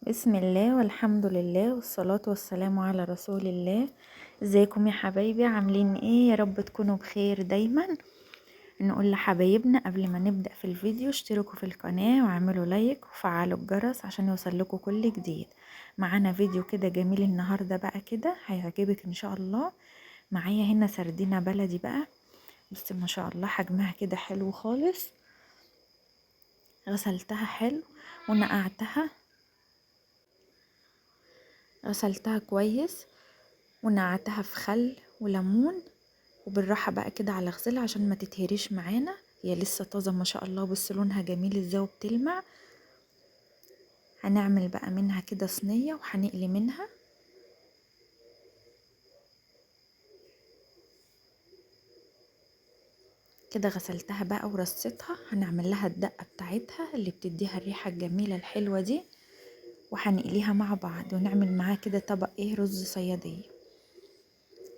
بسم الله والحمد لله والصلاة والسلام على رسول الله. ازيكم يا حبايبي؟ عاملين ايه؟ يا رب تكونوا بخير دايما. نقول لحبايبنا قبل ما نبدأ في الفيديو اشتركوا في القناة واعملوا لايك وفعلوا الجرس عشان يوصل لكم كل جديد. معانا فيديو كده جميل النهاردة بقى كده هيعجبك ان شاء الله. معايا هنا سردينة بلدي بقى، بس ما شاء الله حجمها كده حلو خالص. غسلتها حلو ونقعتها، غسلتها كويس ونقعتها في خل وليمون، وبالراحة بقى كده على غسلها عشان ما تتهريش معانا، هي لسه طازة ما شاء الله. بص لونها جميل ازاي وبتلمع. هنعمل بقى منها كده صينية وهنقلي منها. كده غسلتها بقى ورصيتها، هنعمل لها الدقة بتاعتها اللي بتديها الريحة الجميلة الحلوة دي، وهنقليها مع بعض ونعمل معاها كده طبق ايه رز صيادية.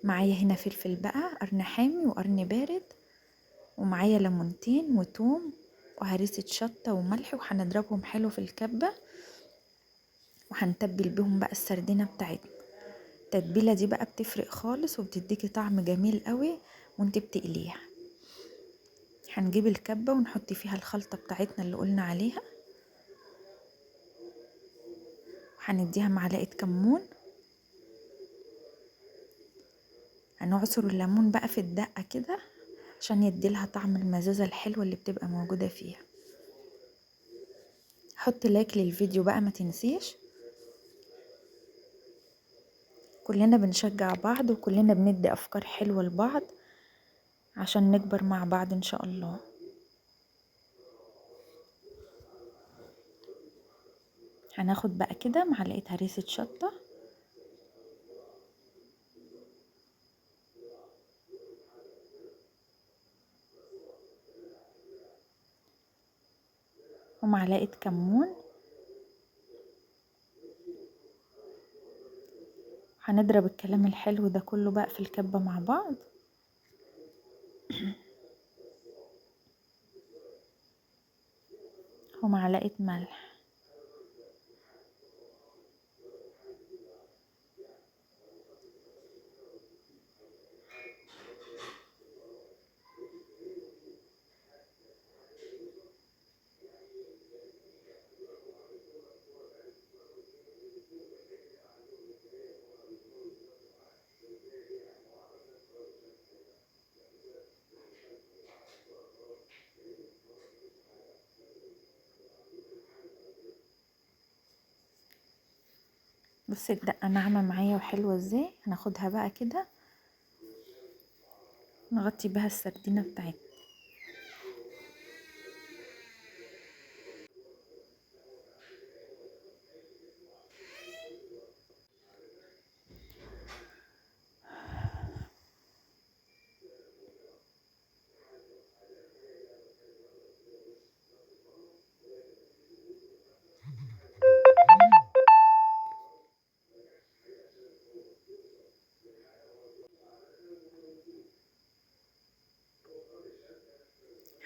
معايا هنا فلفل بقى قرن حامي وقرن بارد، ومعايا ليمونتين وتوم وهريسة شطة وملح، وهنضربهم حلو في الكبة وهنتبل بيهم بقى السردينة بتاعتنا. التتبيلة دي بقى بتفرق خالص وبتديكي طعم جميل قوي وانت بتقليها. هنجيب الكبة ونحط فيها الخلطة بتاعتنا اللي قلنا عليها، هنديها معلقة كمون، هنعصر الليمون بقى في الدقة كده عشان يديلها طعم المزازة الحلوة اللي بتبقى موجودة فيها. حط لايك للفيديو بقى ما تنسيش. كلنا بنشجع بعض وكلنا بندي أفكار حلوة لبعض عشان نكبر مع بعض إن شاء الله. هناخد بقى كده معلقة هريسة شطة، ومعلقة كمون، هنضرب الكلام الحلو ده كله بقى في الكبة مع بعض. ومعلقة ملح. بصي الدقة ناعمة معايا وحلوة ازاي. هناخدها بقى كده نغطي بها السردينة بتاعتنا.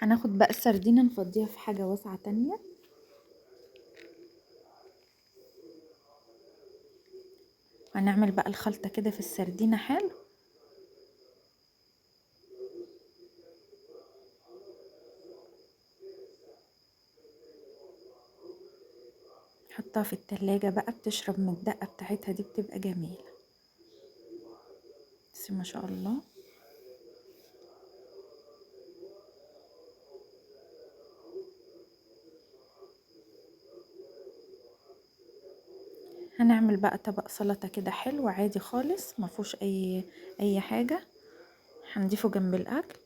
هناخد بقى السردينة نفضيها في حاجة واسعة تانية. هنعمل بقى الخلطة كده في السردينة حلو. حطها في التلاجة بقى بتشرب من الدقة بتاعتها دي، بتبقى جميلة بس ما شاء الله. هنعمل بقى طبق سلطة كده حلو عادي خالص ما فيهوش اي حاجة، هنضيفه جنب الاكل.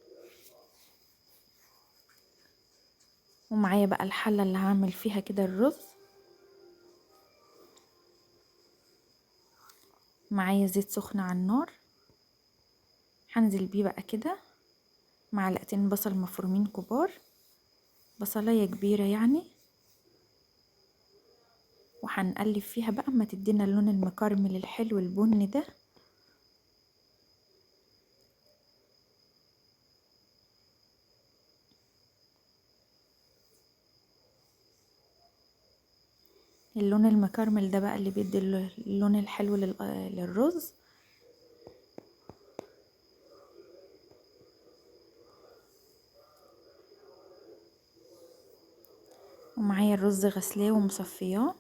ومعايا بقى الحلة اللي هعمل فيها كده الرز. معايا زيت سخن على النار، هنزل بيه بقى كده معلقتين بصل مفرومين كبار، بصلاية كبيرة يعني، وهنقلب فيها بقى اما تدينا اللون المكرمل الحلو البني ده. اللون المكرمل ده بقى اللي بيدي اللون الحلو للرز. ومعايا الرز غسلاه ومصفياه.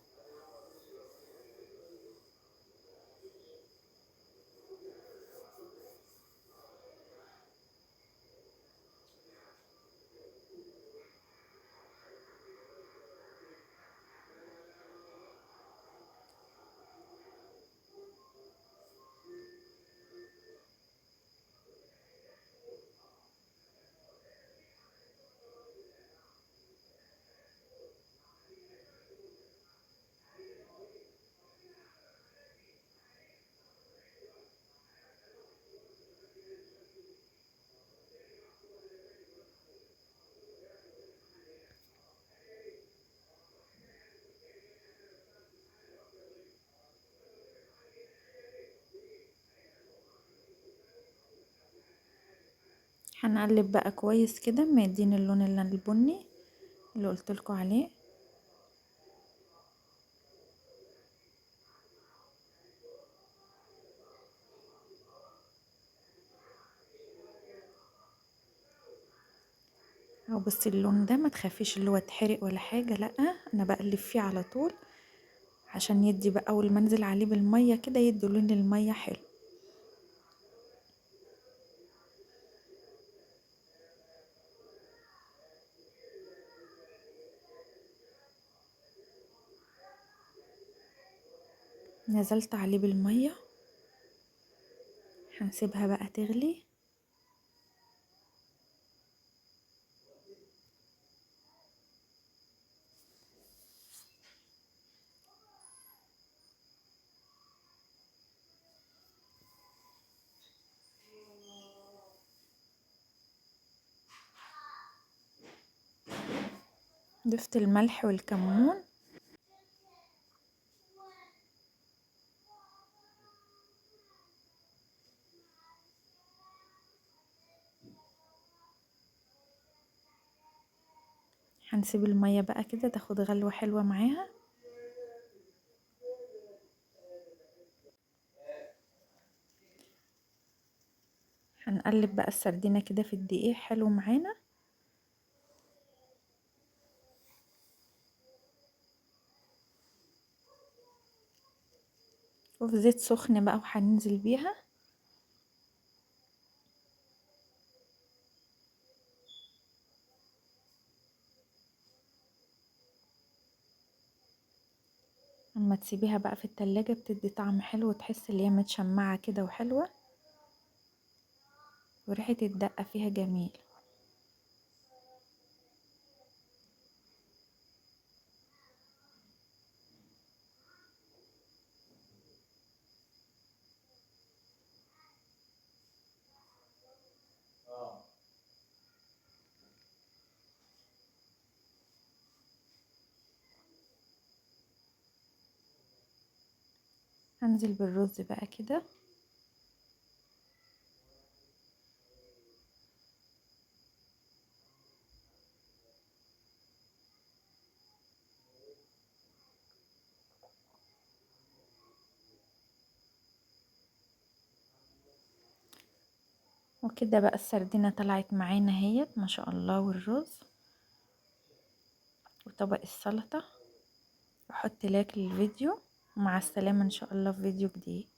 هنقلب بقى كويس كده ما يديني اللون البني اللي قلتلكوا عليه. او بس اللون ده ما تخافيش اللي هو اتحرق ولا حاجة، لا انا بقلب فيه على طول عشان يدي بقى اول ما انزل عليه بالمية كده يدي لون المية حلو. نزلت عليه بالمية، هنسيبها بقى تغلي. ضفت الملح والكمون. هنسيب المية بقى كده تاخد غلوة حلوة معاها. هنقلب بقى السردينة كده في الدقيق حلو معانا. وفي زيت سخن بقى وهننزل بيها. اما تسيبيها بقى في التلاجة بتدي طعم حلو، وتحس ان هي متشمعة كده وحلوة، وريحة الدقة فيها جميل. هنزل بالرز بقى كده. وكده بقى السردينة طلعت معانا اهيت ما شاء الله، والرز وطبق السلطة. بحط لايك للفيديو، ومع السلامة ان شاء الله في فيديو جديد.